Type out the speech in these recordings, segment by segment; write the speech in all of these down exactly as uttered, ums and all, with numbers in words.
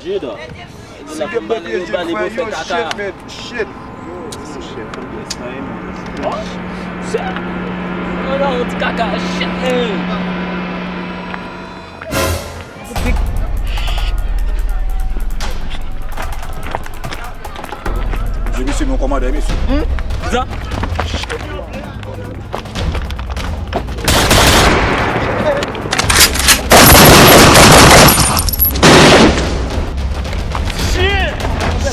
Shit, uh. Si gen papye, yo bale, yo fè kaka. Shit, man. Shit. Oh, shit. Yo la, yon ti kaka. Shit, man. Mesye, mesye, nou kòmandè, mesye. Hmm? Kisa? Shit!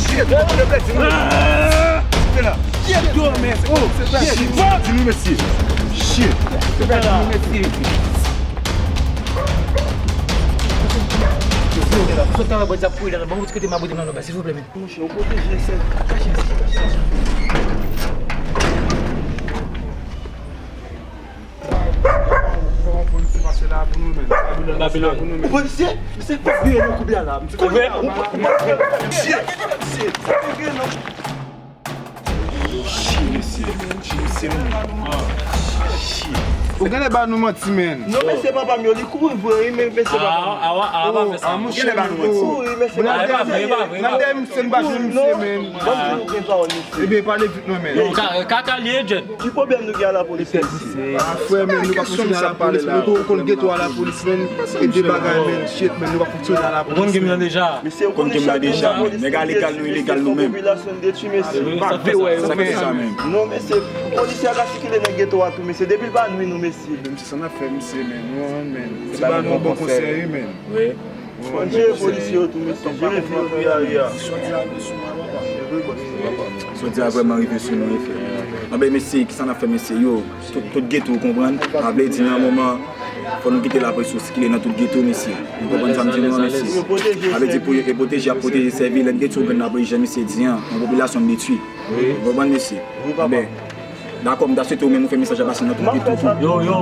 Shit! Shit! Di nou, mesye. Shit! Di nou, mesye. Sot nan bò sa pou nan bò, silvouplè, men. Monchè, ou pwoteje sèl. Kache, mesye, kache, kache. Yon polisye pase la pou nou, men. Yon polisye pase la pou nou, men. Ou polisye? Misye pa vire nan koubya la. Misye pa vire. Ou pa, ou pa vire. Misye, misye, sa te vire, non. Shit, mesye, men, shit, mesye, men. Shit. Ou genlè ba nou manti, men. Non, mesye, papa m yo, li kouri vre, wi, men mesye, papa m. Awa, awa, pa fè sa. Ou genlè ba nou manti. Kouri, mesye, papa m. Nan dèyè misye, n pa jwenn misye, men. Ban m di nou plen pawòl, mesye. Ebyen, pale vit non, men. Yo, ka- kaka li ye, John. Ki pwoblèm nou gen a lapolis, mesye? Ah, frè, men, nou pa fonksyone a lapolis, men. Nou konn geto a lapolis, men. E de bagay, men. Shit, men, nou pa fonksyone a lapolis, men. Ou konn gen deja. Mesye, ou konnen chak jou lapolis ap detwi, popilasyon detwi, mesye. Sa fè sa, men. Non, mesye, polisye a ka sikile nan geto a tou, mesye. Depi l pa nwi nou, mesye. Menm si sa n ap fè, misye, men. Non, men. Se pa yon bon konsèy, wi, men. Wi. Fò n jere polisye yo tou, mesye. Jere vi yo tou, ya, ya. Sòti a vrèman rive sou nou, wi, frè. Anben, mesye, kisa n ap fè, mesye? Yo, tout, tout geto, ou konprann? Sa vle di, nan moman, fò nou kite lapolis yo sikile nan tout geto, mesye. Ou konprann sa m di nou an, mesye? Sa vle di pou yo, e pwoteje, y ap pwoteje sèvi. Lè n gen ti grenn lapolis, jan misye di an, yon popilasyon n detwi. Ou konprann, mesye? Anben, dakò, m ta swete ou menm ou fè mesaj la pase nan tout geto tou. Yo, yo.